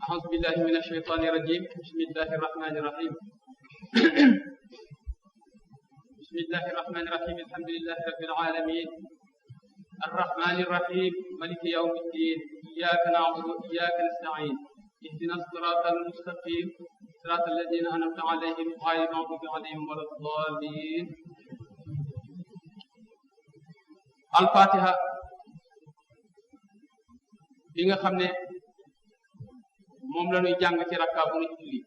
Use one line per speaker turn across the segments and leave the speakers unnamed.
أعوذ بالله من الشيطان الرجيم بسم الله الرحمن الرحيم بسم الله الرحمن الرحيم الحمد لله رب العالمين الرحمن الرحيم مالك يوم الدين إياك نعبد وإياك نستعين اهدنا الصراط المستقيم صراط الذين أنعمت عليهم غير المغضوب عليهم ولا الضالين الفاتحة bi nga xam ne moom la ñuy jàng ci rakka bu ñu julli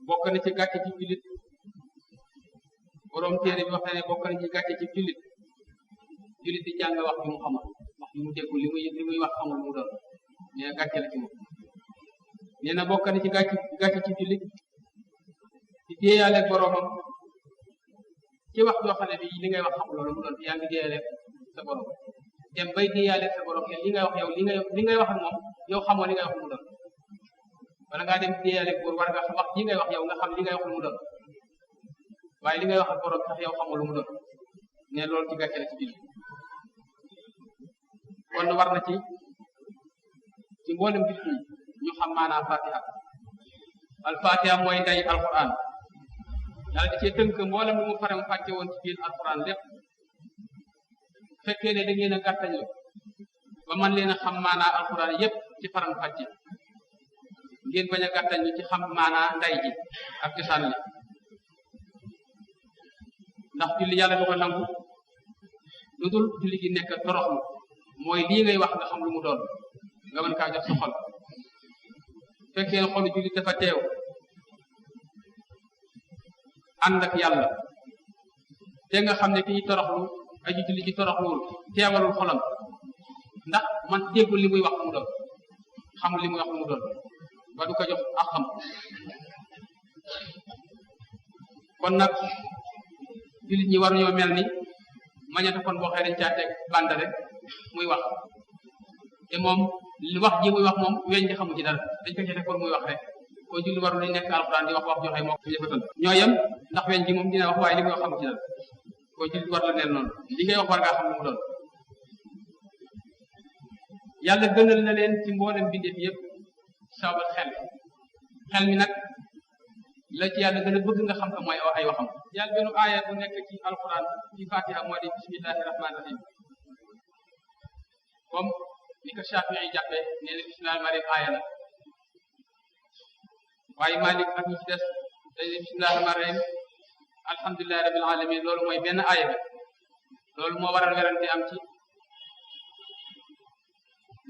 bokk na ci gàcce ci jullit borom téere bi wax na ne bokk na ci gàcce ci jullit di jàng wax bi mu xamul wax bi mu déggul li muy wax xamul mu doon nee na gàcce la ci moom nee na bokk na ci gàcce ci jullit di déeyaale boromam ci wax joo xam ne bi li ngay wax xamul loolu mu doon yaa ngi déeyaale sa borom dem bay déeyaale sa borom li ngay wax yow li ngay wax ak moom yow xamoo li ngay wax mu doon wala ngaa dem déeyaale pour war nga wax li ngay wax yow nga xam li ngay wax mu doon waaye li ngay wax ak borom sax yow xamoo lu mu doon ne loolu ci gàcce la ci biir kon war na ci mboolem bit ñi ñu xam maanaam fatiha al fatiha mooy nday alquran yàlla da cee tënk mboolem lu mu faram fàcce woon ci biir alquran lépp fekkee ne da ngeen a gàttañlu ba man leen a xam maanaa alquran yépp ci faram fàcce ngeen bañ a gàttañlu ci xam maanaa nday ji ak cosaan li ndax julli yàlla du ko nangu lu dul julli gi nekk toroxlu mooy lii ngay wax nga xam lu mu doon nga mën kaa jox sa xol fekkee ne xolu julli dafa teew ànd ak yàlla te nga xam ne kii toroxlu aji julli ci toroxluwul teewalul xolam ndax man déggul li muy wax mu doon xamul li muy wax mu doon ba du ko jox ak xam kon nag jullit ñi war ñoo mel ni mañata kon boo xëy dañ caa teg bànd rek muy wax te moom li wax ji muy wax moom weñ di xamu ci dara dañ ko ci teg kon muy wax rek ko julli warul lañ nekk alxuraan di wax joxe moo ko jëfatan ñoo yem ndax weñ gi moom dina wax waaye li muy wax xamu ci dara ko julli war la neel noonu li ngay wax war ngaa xam lu mu doon yàlla gënal na leen ci mboolem bindeef yëpp sabab xel mi nag la ci yàlla gën a bëgg nga xam ko mooy ay waxam yàlla benn aaya bu nekk ci alquran ci fatiha moo di bismillahi rahmani rahim comme ni ko Shaafi'i yi jàppee nee na bismillahi rahmani rahim aaya la waaye Malik ak ñi ci des dañ ne bismillahi rahmani rahim alhamdulillahi rabbil alamin loolu mooy benn aaya bi loolu moo waral werante am ci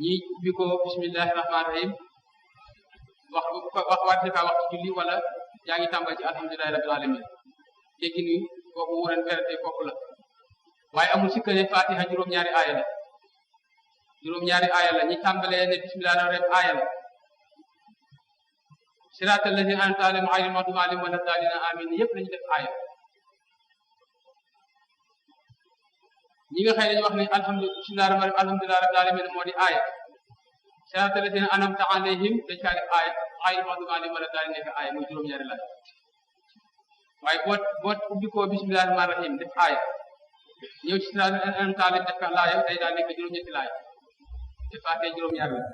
ñi ubbi ko bismillahi rahmani rahim wax waat ka wax ci julli wala yaa ngi tàmbal ci alhamdulillahi rabbil alamin déggi ni kooku wuren werante kooku la waaye amul sikka ne fatiha juróom-ñaari aaya la ñi tàmbalee ne bismillahi rahmani rahim aaya la siraatal lazina an'amta alayhim ghayril maghdubi alayhim wala daalliin amin yëpp lañu def aaya ñi nga xëy dañu wax ne alhamdulillahi rabbil alamin moo di aaya siraatal lazina an'amta alayhim dañ kaa def aaya ghayril maghdubi alayhim wala daalliin nekk aaya muy juróom-ñaari laay waaye boo ubbi ko bismillahi rahmaani rahim def aaya ñëw ci siraatal lazina an'amta alayhim def ka laaya day daal nekk juróom-ñetti laaya te faatee juróom-ñaari la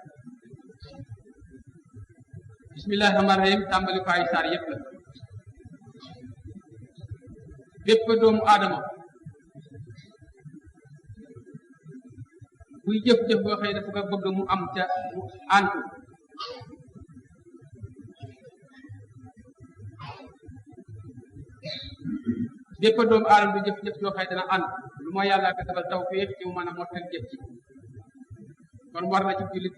bismillahi rahmaani rahim tàmbali ko ay saar yëpp la bépp doomu aadama buy jëf-jëf boo xëy dafa ko bëgg mu am ca mu àntu bépp doomu aadama bu jëf-jëf boo xëy dana ànd lu mooy yàlla ko defal tawfiix ci mu mën a mottal jëf ci kon war na ci jullit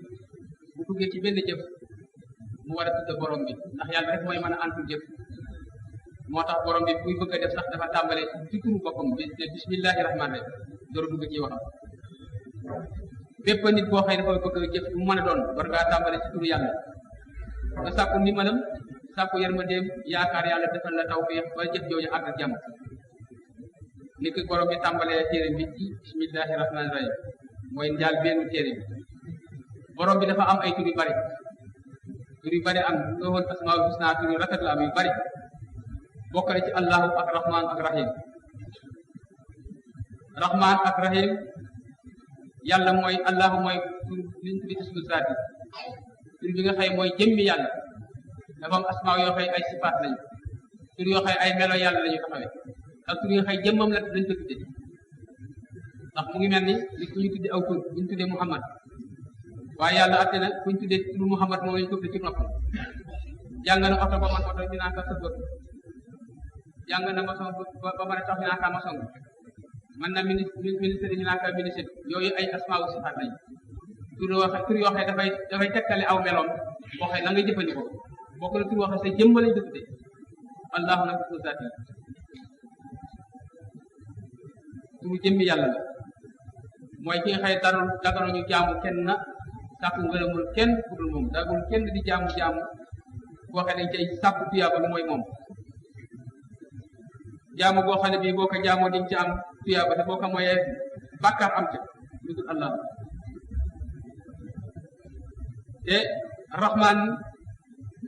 bu duggee ci benn jëf mu war a tudd borom bi ndax yàlla rek mooy mën a àntu jëf moo tax borom bi buy bëgg a def sax dafa tàmbale ci turu boppam bi bismillahi rahmaani rahim door a dugg ci waxam bépp nit boo xëy dafa bëgg a jëf mu mën a doon war ngaa tàmbale ci turu yàlla nga sàkku ndimbalam sàkku yërmandeem yaakaar yàlla defal la tawfiix ba jëf jooju àgg ak jàmm ni ko borom bi tàmbalee téere bi ci bismillahi rahmaani rahim mooy njaal benn téere bi borom bi dafa am ay tur yu bari am lool asmaul husna tur yu rafet la am yu bari bokk na ci allahu ak rahman ak rahim rahman ak rahim yàlla mooy allahu mooy liñ tuddi ismu zaati tur bi nga xëy mooy jëmmi yàlla dafa am asmaa yoo xëy ay sifaat lañu tur yoo xëy ay melo yàlla lañu taxawee ak tur yoo xëy jëmmam la dañ ko tudde ndax mu ngi mel ni nit ku ñu tudde aw tur bu ñu tuddee Muhammad waaye yàlla atte na ku ñu tuddee tur Muhammad moom lañu tudde ci nopp jàng na oto ba man oto ñu naan ko sa bët jàng na maçon ba mën a tax ñu naan ko maçon man na ministre ñu naan ko ministre yooyu ay asmaa wu sifaat lañu tur yoo xam dafay tekkale aw meloom boo xam la ngay jëfandikoo bokk na tur yoo xam sa jëmm lañ ko tuddee allahu nag tur zaati turu jëmmi yàlla la mooy ki nga xëy darul daganu ñu jaamu kenn na sàkku ngërëmul kenn ku dul moom dagul kenn di jaamu boo xam ne dañ cay sàkku tuyaaba lu mooy moom jaamu boo xam ne bii boo ko jaamoo diñ ci am tuyaaba te boo ko mooyee bàkkaar am ca lu dul allah te rahman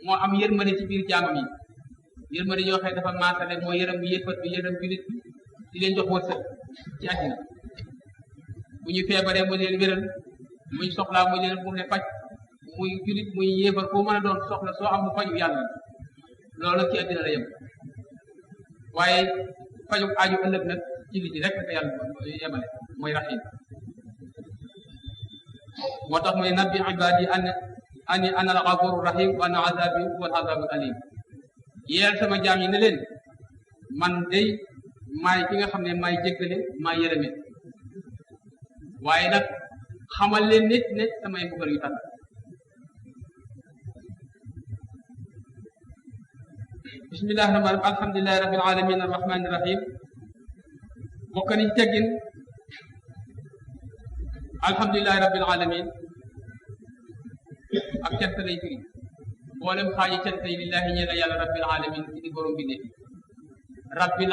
moo am yërmande ci biir jaamam yi yërmande yoo xam ne dafa maasale moo yërëm bi yëfat bi yërëm julit bi di leen jox wërsëg ci àddina bu ñu feebaree mu leen wéral muy soxlaa mu leen mu ne faj muy julit muy yéefar koo mën a doon soxla soo am mu faju yàlla loolu ci àddina la yem waaye faju aaju ëllëg nag ci li rek ko yàlla yemale mooy rahim moo tax mooy nabbi ibadi ani ana al-ghafuru rahim wa anna azabi huwa al-azabu alim yeel sama jaam yi ne leen man day maay ki nga xam ne maay jéggale maay yërëme waaye nag xamal leen nit ne samay mbugal yu tax bismillahi rahmaani rahiim alhamdulillahi rabbil alamin arrahmani rahim bokk nañ teggin alhamdulillahi rabbil alamin ak cant lay firi mboolem xaaji cant yi lillahi ñeel yàlla rabbil alamin ci di borom bi ne rabbi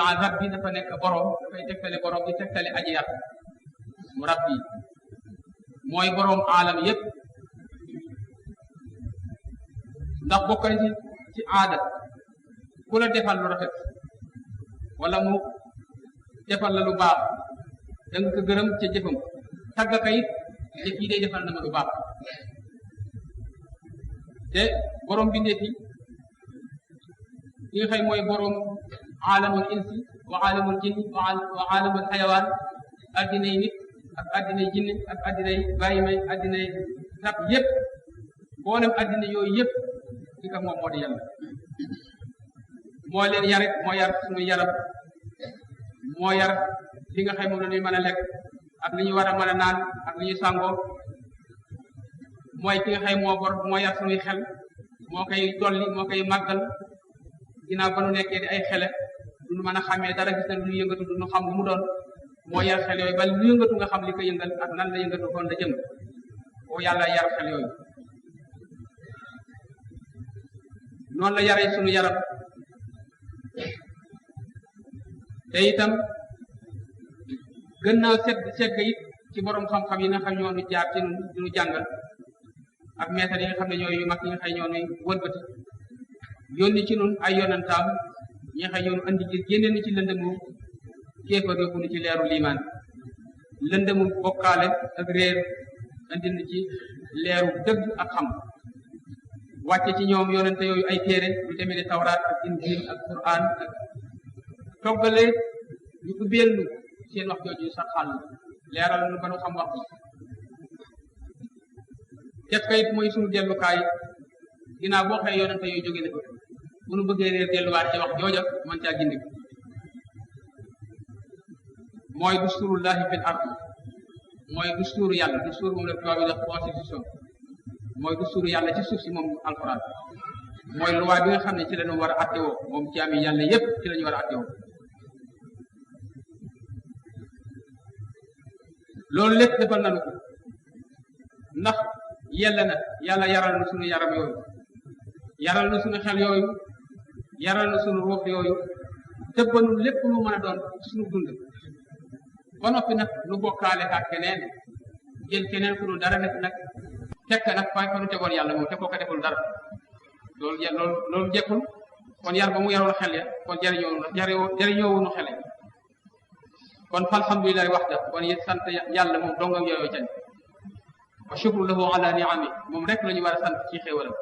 dafa nekk borom dafay tegtale borom di tegtale aji yàq mu rabbi mooy borom aalam yépp ndax bokk na ci aada ku la defal lu rafet wala mu defal la lu baax da nga ko gërëm ca jëfam tagg ka it jëf yi day defal na ma lu baax te borom bi nekk ki nga xam mooy borom aalamul insi wa aalamul jinni wa aalamul xayawaan addinay nit ak addinay jinni ak addinay bàyyi may addinay rab yépp boolem addina yooyu yépp ki ka moom moo di yàlla moo leen yarit moo yar suñu yaram moo yar li nga xam moom la ñuy mën a lekk ak li ñu war a mën a naan ak li ñuy sàngoo mooy ki nga xam moo yar suñuy xel moo koy dolli moo koy màggal ginnaaw ba nu nekkee di ay xele duñu mën a xàmmee dara gis na lu yëngatu duñu xam lu mu doon moo yar xel yooyu ba lu yëngatu nga xam li ko yëngal ak nan la yëngatu kon la jëm boo yàlla yar xel yooyu noonu la yaree suñu yaram te itam gën naa segg it ci borom xam-xam yi nga xam ñoo nu jaar ci nu jàngal ak meetar yi nga xam ne ñooy yu mag yi nga xam ñoo nuy wëlbati yónni ci nun ay yonantaam ñi nga xam ñoo nu andi ci génne ni ci lëndëmu kéefar yóbbu nu ci leeru liimaan lëndëmu bokkaale ak réer andi nu ci leeru dëgg ak xam wàcce ci ñoom yonante yooyu ay téere lu demee ne tawraat ak injil ak quran ak toggale ñu ubbeel nu seen wax jooju sax xàll leeral nu ba nu xam wax bi def kayit mooy suñu dellukaay ginnaaw boo xëy yonante yooyu jóge na ko bu nu bëggee réer delluwaat ci wax jooja man caa gindi mooy dusturullahi fil ard mooy dusturu yàlla dusturu moom la tubaab yi def constitution mooy dusturu yàlla ci suuf si moom alquran mooy loi bi nga xam ne ci lañu war a attewoo moom jaami yàlla yépp ci lañu war a attewoo loolu lépp defal nañu ko ndax yella na yàlla yaral na suñu yaram yooyu yaral na suñu xel yooyu yaral na suñu ruux yooyu tëbbanu lépp lu mën a doon suñu dund ba noppi nag nu bokkaale ak keneen jël keneen ku dul dara nekk nag tekk nag fa nu tegoon yàlla moom te koo ko deful dara loolu jekkul kon yar ba mu yaroon xel ya kon jariñoowunu xel ya kon alhamdulillahi waxda kon yit sant yàlla moom dongam yooyu cañ wa shukru lahu ala ni'ami moom rek la ñu war a sant ci xéewalam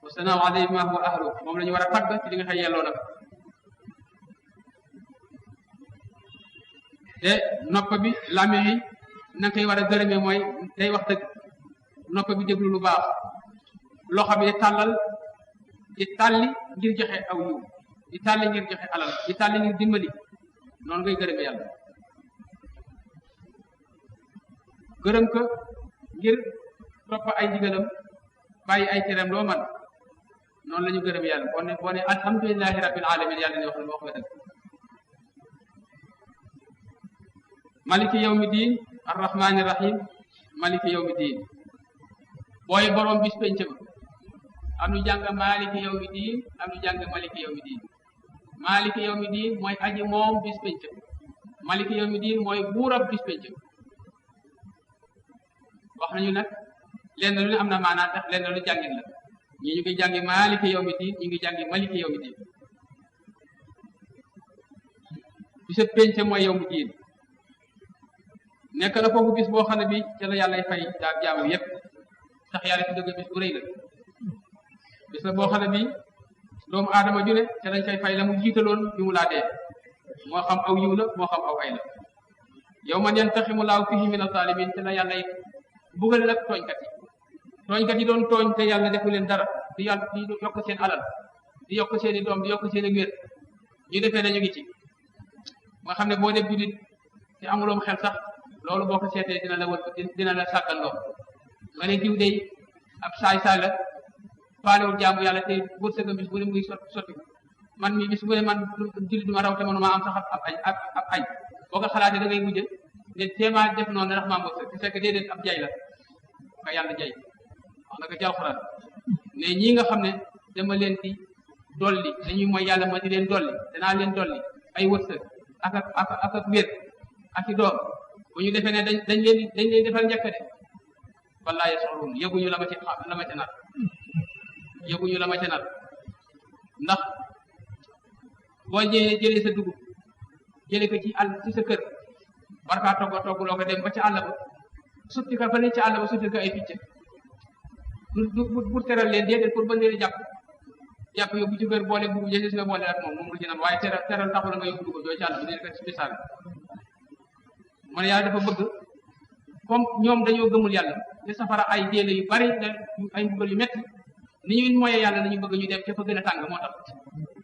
wa sanaaw alayhi ma huwa ahlu moom la ñu war a tagg ci li nga xëy yelloo nag te nopp bi làmmiñ yi na nga koy war a gërëmee mooy day wax dëgg nopp bi déglu lu baax loxo bi tàllal di tàlli ngir joxe aw yiw di tàlli ngir joxe alal di tàlli ngir dimbali noonu ngay gërëmee yàlla gërëm ko ngir topp ay ndigalam bàyyi ay teram loo man noonu la ñu gërëm yàlla boo ne alhamdulilahi rabbil alamin yàlla ne wax na wax nga dëgg maliki yawmi diin arrahmani rahim maliki yawmi diin booy borom bis penc ba am ñu jàng maliki yawmi diin am ñu jàng maliki yawmi diin maliki yawmi diin mooy aji moom bis penc maliki yawmi diin mooy buurab bis penc wax nañu nag lenn lu ne am na maanaa tax lenn lu jàngin la ñi ñu ngi jàngi maliki yawmi diin ñu ngi jàngi maliki yawmi diin bisa penc mooy yawmi diin nekk na foofu bis boo xam ne bi ca la yàllay fay jaamu yépp sax yàlla ci dëgg bis bu rëy la bis la boo xam ne bi doomu aadama ju ne ca lañ koy fay la mu jiitaloon bi mu laa dee moo xam aw yiw la moo xam aw ay la yow man yantaximu laahu fihi min az-zalimin ca la yàllay bugal nag tooñkat yi doon tooñ te yàlla defu leen dara di yàlla di yokk seen alal di yokk seen i doom di yokk seen i wér ñu defee nañu ngi ci nga xam ne boo def julit te amuloom xel sax loolu boo ko seetee dina la wër dina la sàggal lool nga ne diw day ab saay-saay la faalewul jaamu yàlla te wërsëgam bis bu ne muy sotti man mi bis bu ne man jullit du ma raw te manuma am sax ab añ boo ko xalaatee da ngay mujj ne téemaa def noonu ndax maa wërsëg te fekk déedéet ab jay la ka yàlla jay wax na ko ci alxuraan ne ñii nga xam ne dama leen di dolli dañuy mooy yàlla ma di leen dolli danaa leen dolli ay wërsëg ak wér ak i doom bu ñu defee ne dañ leen defal njëkk de wallaahi soxlun yëguñu la ma ci nar yëguñu la ma ci nar ndax boo jëlee sa dugub jëlee ko ci àll ci sa kër war kaa togg loo ko dem ba ca àll ba sutti ka fa ne ca àll ba sutti ka ay picc bu teral leen déedéet pour ba leen jàpp yóbbu ci kër boole bu jëlee nga boole ak moom lu ci nam waaye teral taxul nga yóbbu dugub doo ci àll ba déedéet ko misaal man yàlla dafa bëgg comme ñoom dañoo gëmul yàlla te safara ay déele yu bari ay mbugal yu metti ni ñuy moyee yàlla nañu bëgg ñu dem ca fa gën a tàng moo tax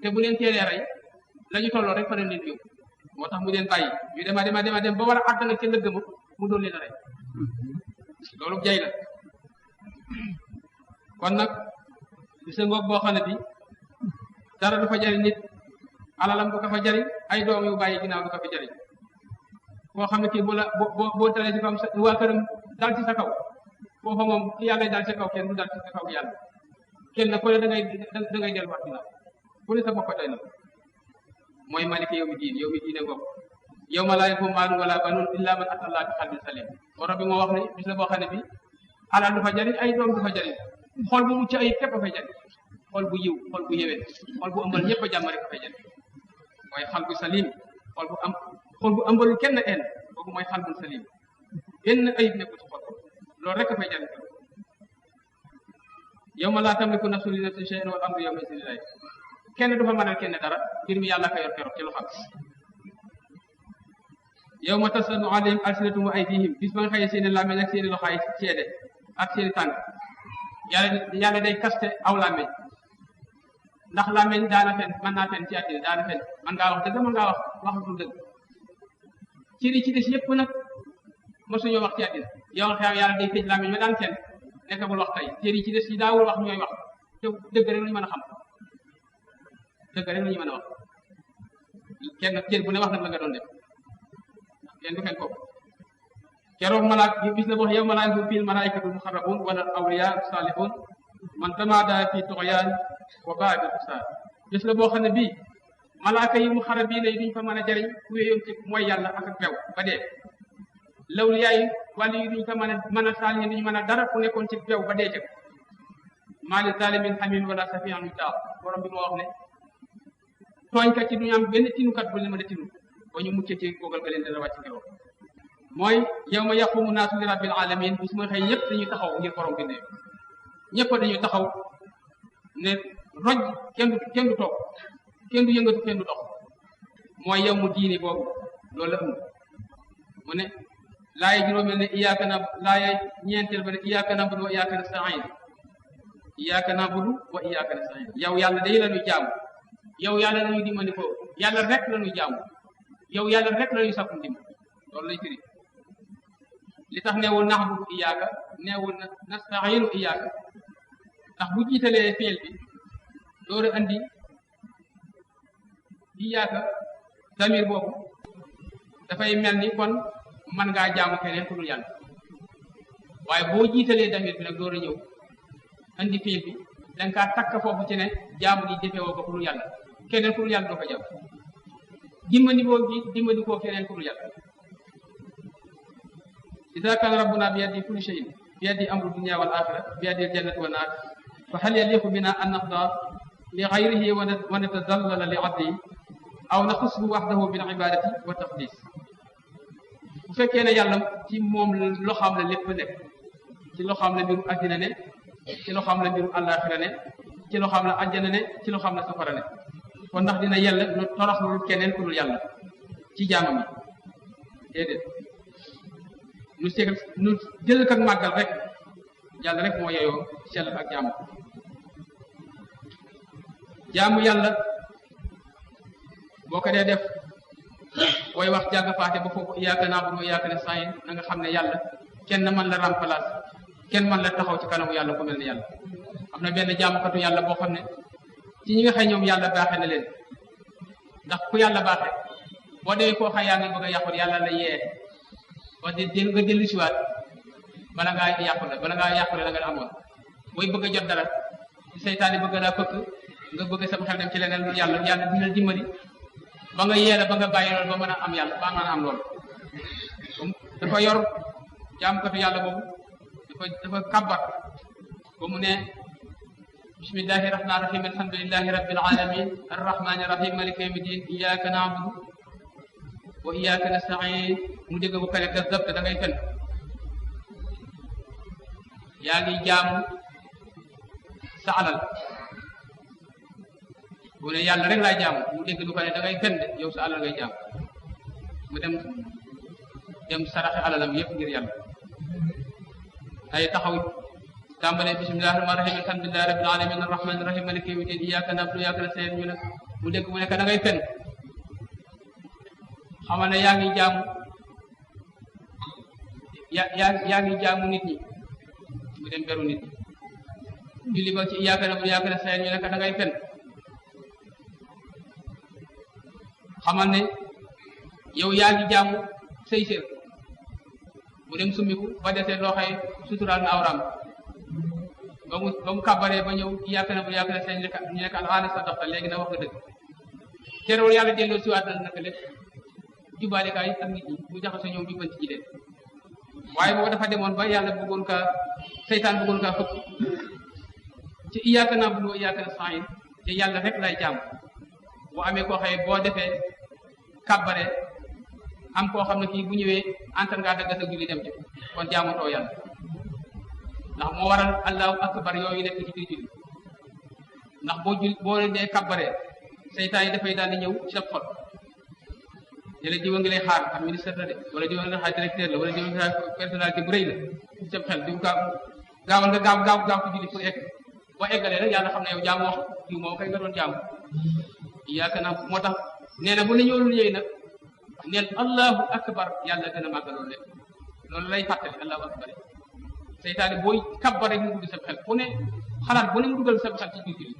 te bu leen teelee rey la ñu tolloo rek fa leen yóbbu moo tax mu leen bàyyi ñu dem ba war a àgg nag ca lëggama mu doon leen a rey loolu jay la kon nag bisa ngoog boo xam ne bi dara du fa jariñ nit alalam du ko fa jariñ ay doom yu bàyyi ginnaaw du ko fa jariñ koo xam ne kii boo dalee ci kaw waa këram dal ci sa kaw foofa moom ki yàlla dal ci kaw kenn du dal ci sa kaw yàlla kenn ku ne da ngay delluwaat ginnaaw ku ne sa bopp doy na mooy maliki yow mi diine ngoog yow ma laa yanfa'u maalun wala banuun illaa man ataa Allaaha bi qalbin saliim borom bi moo wax ne bis la boo xam ne bi alal du fa jariñ ay doom du fa jariñ xol bu mucc ay képp a fay jariñ xol bu yiw xol bu yeween xol bu ëmbal ñëpp a jàmm rek a fay jariñ mooy xal bu salim xol bu ëmbalul kenn en boobu mooy xal bu salim benn ayib nekku ci xol loolu rek a fay jariñ yow ma laa tamliku nafsun li nafsin shay'an wal amru yawma idhin lillaah kenn du fa mënal kenn dara mbir mi yàlla ko yor keroog ci lu xam yow ma tasadu alayhim alsinatuhum wa aydihim bis ba nga xëyee seeni làmmeñ ak seeni loxo ay seede ak seeni tànk yàlla day kaste aw làmmeñ ndax làmmeñ daana fen mën naa fen ci àddina daana fen man ngaa wax dëgg mën ngaa wax dul dëgg ci des yëpp nag mosuñoo wax ci àddina yow xew yàlla day tëj làmmeñ ma daan fen nekk bul wax tey ci des yi daawul wax ñooy wax te dëgg rek lañu mën a xam dëgg rek lañu mën a wax kenn cër bu ne wax nag la nga doon def kenn du fen ko keroog malaak bis la wax yow malaak bu fil malaa'ikatul muqarrabuun wala awliyaa saalihun man tamaada fi tughyan wa baa bil fusaad bis la boo xam ne bii malaaka yi muqarrabiin yi duñ fa mën a jariñ ku wéyoon ci mooy yàlla ak bew ba dee lawliyaa yi wàllu yi duñ fa mën a saalihin duñ mën a dara ku nekkoon ci bew ba dee jëkk maa li zaalimiin hamiim wala shafii'un yutaa'a borom bi moo wax ne tooñkat ci duñu am benn tinukat bu leen mën a tinu ba ñu muccee ci googal ga leen dana wàcc keroog mooy yawma yaqumu naasu li rabbil alamin bis mooy xëy ñëpp dañuy taxaw ngir borom bi ne ñëpp dañuy taxaw ne roj kenn du toog kenn du yëngatu kenn du dox mooy yow mu diini boobu loolu la ëmb mu ne laay juróomeel ne iyyaka na laay ñeenteel ba ne iyyaka na'budu wa iyyaka nasta'in iyyaka na'budu wa iyyaka nasta'in yow yàlla day la ñuy jaamu yow yàlla la ñuy dimbali ko yàlla rek la ñuy jaamu yow yàlla rek la ñuy sakku ndimbal loolu lay firi li tax neewul na'budu iyyaka neewul nasta'inu iyyaka ndax bu jiitalee fiil bi door a andi iyyaka damir boobu dafay mel ni kon mën ngaa jaamu keneen ku dul yàlla waaye boo jiitalee damir bi nag door a ñëw andi fiil bi danga kaa takk foofu ci ne jaamu gi jëfewoo ko ku dul yàlla keneen ku dul yàlla doo ko jaamu dimbali koo keneen ku dul yàlla إذا كان ربنا بيده كل شيء بيده أمر الدنيا والآخرة بيده الجنة والنار فهل يليق بنا أن نخضع لغيره ونتذلل لعبده أو نخصه وحده بالعبادة والتقديس bu fekkee ne yàlla ci moom loxoom la lépp nekk ci loxoom la mbiru àddina ne ci loxoom la mbiru àllaaxira ne ci loxoom la àjjana ne ci loxoom la safara ne kon ndax dina yàlla lu toroxlu keneen ku dul yàlla ci jaamam yi déedéet nu jël ak màggal rek yàlla rek moo yeyoo sell ak jaamu yàlla boo ko dee def booy wax jàng faate ba foofu iyyaka na'budu wa iyyaka nasta'in na nga xam ne yàlla kenn mën la remplacer kenn mën la taxaw ci kanamu yàlla ku mel ne yàlla am na benn jaamukatu yàlla boo xam ne ci ñi nga xëy ñoom yàlla baaxee na leen ndax ku yàlla baaxee boo demee koo xam yaa ngi bëgg a yàqu yàlla la yee wax dëgg nga dellu siwaat bala ngaa yàqule la nga amoon booy bëgg a jot dara ci seytaane bëgg laa fëkk nga bëgg sama xel dem ci leneen lu yàlla dina dimbali ba nga yeela ba nga bàyyi loolu ba mën a am yàlla ba mën a am loolu dafa yor jaamkatu yàlla boobu dafa kabbar ba mu ne bismillahi rahmani rahim alhamdulillahi rabbil alamin arrahmani rahim maliki yawmi din iyyaka na'budu wa iyyaka nasta'in mu dégg bu kale kazzabta da ngay fen yaa ngi jaamu sa alal bu ne yàlla rek laay jaamu mu dégg lu ko ne da ngay fen de yow sa alal ngay jaamu mu dem saraxe alalam yëpp ngir yàlla ay taxaw tàmbalee bismillahi rahmaani rahiim alhamdulillahi rabbil alamin arrahmaani rahiim maliki yawmi din iyyaka na'budu wa iyyaka nasta'in ñu ne mu dégg mu ne da ngay fen xamal ne yaa ngi jaamu nit ñi mu dem beru nit ñi julli ba ci iyyaka na'budu wa iyyaka nasta'in ñu ne da ngay fen xamal ne yow yaa ngi jaamu say sér mu dem summiku ba desee loo xëy suturaal na awraam ba mu kàbbaree ba ñëw iyyaka na'budu wa iyyaka nasta'in ñu nekk al'aana sadaqta léegi na wax nga dëgg terewul yàlla delloo siwaat na naka lépp jubaalikaay ak nit ñi mu jaxasoo ñoom jubbanti ji leen waaye boobu dafa demoon ba yàlla seytaan bëggoon kaa fëkk ci iyyaka na'budu wa iyyaka nasta'in te yàlla rek lay jaamu boo amee koo xëy boo defee kàbbare am koo xam ne kii bu ñëwee antan ngaa dagga sa julli dem ci kon jaamutoo yàlla ndax moo waral allahu akbar yooyu nekk ci biir julli ndax boo dee kàbbare seytaan yi dafay daal di ñëw ci sa xol jële jiwa ngi lay xaar am ministre la de wala jiwa ngi lay xaar directeur la wala jiwa ngi lay xaar personnalité bu rëy la ci sa xel di gaawal nga gaaw ci julli pour egg boo eggalee rek yàlla xam ne yow jaamoo diw moom kay nga doon jaamu iyyaka na'budu moo tax nee na bu ne ñëwul ñëw nag neel allahu akbar yàlla gën a màgg loolu lépp loolu lay fàttali allahu akbar seytaane booy kabbar rek mu dugg sa xel fu ne xalaat bu ne mu dugal sa xel ci biir julli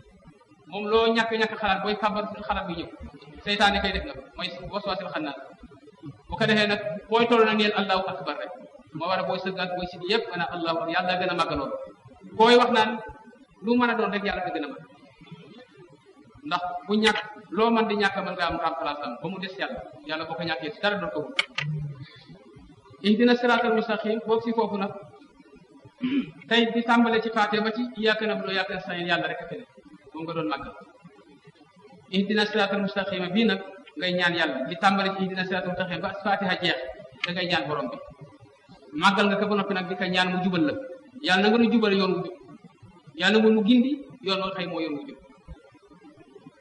moom loo ñàkk xalaat booy kabbar xalaat bi ñëw seytaane kay def na ko mooy waswaasil xannaas bu ko defee nag booy toll na neel allahu akbar rek moo war a booy sëggaat booy sigi yëpp ana allahu yàlla gën a màgg loolu booy wax naan lu mën a doon rek yàlla gën a màgg ndax bu ñàkk loo mën di ñàkk mën nga am remplaçant ba mu des yàlla boo ko ñàkkee ci dara doon ko ihdina siraatal mustaqim boobu si foofu nag tey di tàmbale ci faate ba ci iyyaka na'budu wa iyyaka nasta'in yàlla rek a fene moom nga doon màggal ihdina siraatal mustaqim bii nag ngay ñaan yàlla di tàmbale ci ihdina siraatal mustaqim ba fatiha jeex da ngay ñaan borom bi màggal nga ko ba noppi nag di ko ñaan mu jubal la yàlla na nga nu jubal yoon wu jub yàlla nga nu gindi yoon wa xëy moo yoon wu jub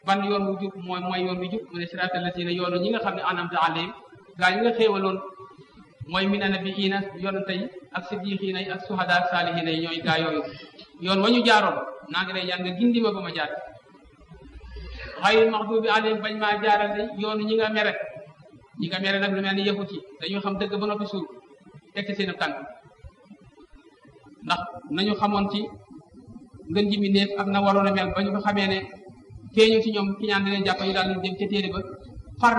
ban yoon wu jub mooy yoon wu jub mu ne siraatal lazina yoonu ñi nga xam ne an'amta alayhim gaa ñi nga xéewaloon mooy mina nabiyyiina yonente yi ak siddiqiina yi ak suhada ak saalihiina yi ñooy gaa yooyu yoon wa ñu jaaroon naa ngi lay ñaan nga gindi ma ba ma jaar xayril maxduubi alayhim bañ maa jaarale yoonu ñi nga mere nag lu mel ni yëfut yi dañu xam dëgg ba noppi suul teg ci seen tànk ndax nañu xamoon ci ngën ji mi néef ak na waroon a mel ba ñu ko xamee ne feeñu ci ñoom ki ñaan di leen jàpp ñu daal di dem ca téere ba far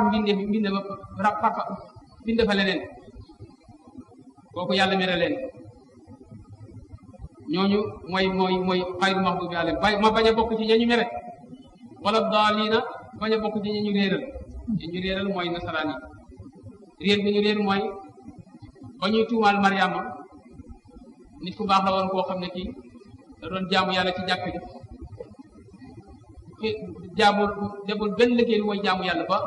mbinde fa leneen kooku yàlla mere leen ñooñu mooy xayru maxduubi alayhim ma bañ a bokk ci ñañu mere wala daaliina bañ a bokk ci ñi ñu réeral mooy nasaraan yi réer bi ñu réer mooy ba ñuy tuumaal Mariama nit ku baax la woon koo xam ne kii da doon jaamu yàlla ci jàkk ji deful benn liggéey lu mooy jaamu yàlla ba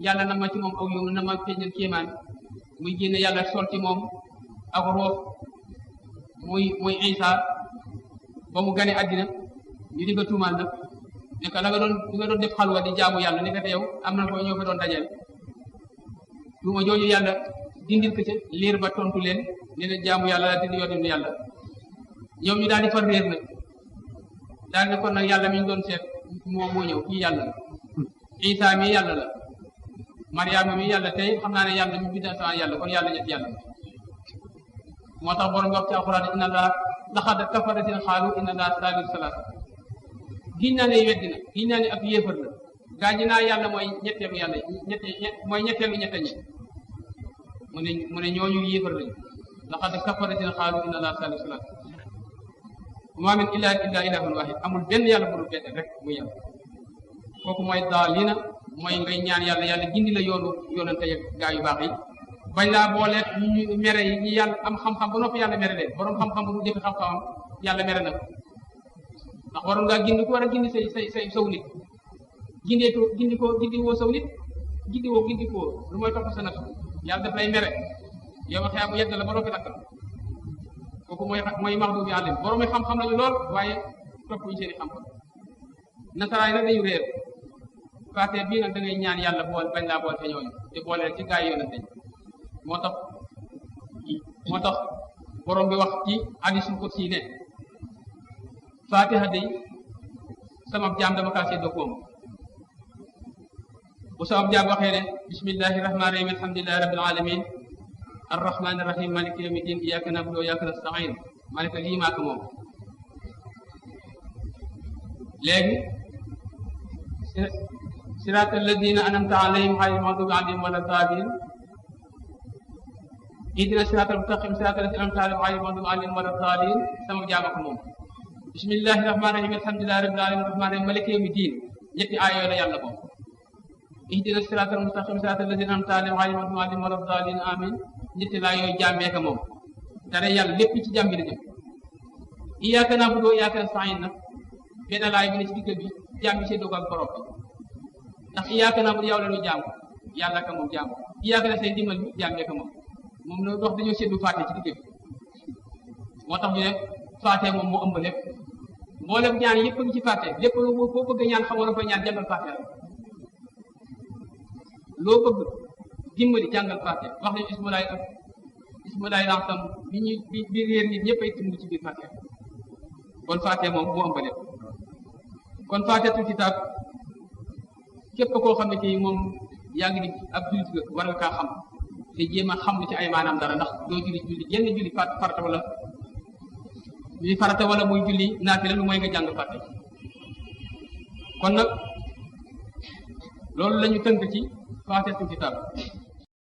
yàlla na ma ci moom aw yow na ma feeñal kéemaan muy génne yàlla sol ci moom ak roof muy Isa ba mu gane àddina ñu di ko tuumaal nag ne que la nga doon def xalwa di jaamu yàlla ne que yow am na ko ñoo fa doon dajeel tuuma jooju yàlla dindil ko ca liir ba tontu leen ne leen jaamu yàlla la dindi yoonu yàlla ñoom ñu daal di far réer nag daal ne kon nag yàlla mi ñu doon seet moo ñëw kii yàlla la Isa mi yàlla la Mariama mi yàlla tey xam naa ne yàlla mi bind asamaan yàlla kon yàlla ñett yàlla moo tax borom wax ci alxuraan inna allah laqad kafara sin xaalu inna allah saalisu salaasa giñ naa ne weddi na giñ naa ne ak yéefar la gaa ñi naa yàlla mooy ñetteelu yàlla mooy ñetteelu ñette ñi mu ne ñooñu yéefar lañu laqad kafara sin xaalu inna allah saalisu salaasa wa min ilaahin illa ilaahun waahid amul benn yàlla bu dul benn rek muy yàlla kooku mooy daaliina mooy ngay ñaan yàlla gindi la yoonante gaa yu baax yi bañ laa boole ñu mere yi ñi yàlla am xam-xam ba noppi yàlla mere leen borom xam-xam bu jëfe xam-xamam yàlla mere na ko ndax waroon ngaa gindi ku war a gindi say saw nit gindi woo saw nit gindi woo lu mooy topp sa nafsu yàlla daf lay mere yow xëy mu yedd la ba noppi lakkal kooku mooy maxduubi alayhim borom xam-xam lañu lool waaye toppuñu seeni xam-xam nasaraay nag dañu réer faate bii nag da ngay ñaan yàlla bañ laa boole te ñooñu te boole ci gaa yi yonente moo tax borom bi wax ci hadiisul qudsi ne fatiha day sama jaam dama kaa séddoo koom bu sama jaam waxee ne bismillahi rahmaani rahim alhamdulillahi rabbil alamin arrahmaani rahim maliki yawmi din iyyaka na'budu wa iyyaka nasta'in malika lii maa ko moom léegi siraatal lazina an'amta alayhim ghayril maghdubi alayhim wala daalliin ihdina siraatal mustaqim siraatal lazina an'amta alayhim ghayril maghdubi alayhim wala daalliin sama jaam ko moom bismillahi rahmaani rahim alhamdulillahi rabbil alamin arrahmaani rahim maliki yawmi diin ñetti aaya la yàlla moom ihdina siraatal mustaqim siraatal lazina an'amta alayhim ghayril maghdubi alayhim wala daalliin amin ñetti laa yooyu jàmmee ko moom dara yàlla lépp ci jàmm bi la jëm iyyaaka na'budu wa iyyaaka nasta'iin nag benn laay bi ne ci digg bi jàmm bi seddoo ko ak borom bi ndax iyyaaka na'budu yow la ñu jàmm yàlla ka moom jàmm iyyaaka na say dimbal jàmmee ko moom la wax dañoo seddu faate ci digg bi moo tax ñu ne faate moom moo ëmb lépp mboolem ñaan yëpp a ngi ci fàtte lépp foo bëgg ñaan xamoon na koy ñaan jàngal fàtte la loo bëgg dimbali jàngal fàtte wax nañu ismulaay lansam bi réer nit ñëpp ay tumb ci biir fàtte kon fàtte moom moo ëmb lépp kon fàttetul kitaab képp koo xam ne kii moom yaa ngi di ab jullit nga war nga kaa xam te jéem a xam lu ci ay maanaam dara ndax doo julli yenn julli farata wala muy julli naafila lu mooy nga jàng fàtte kon nag loolu la ñu tënk ci faatihatul kitaab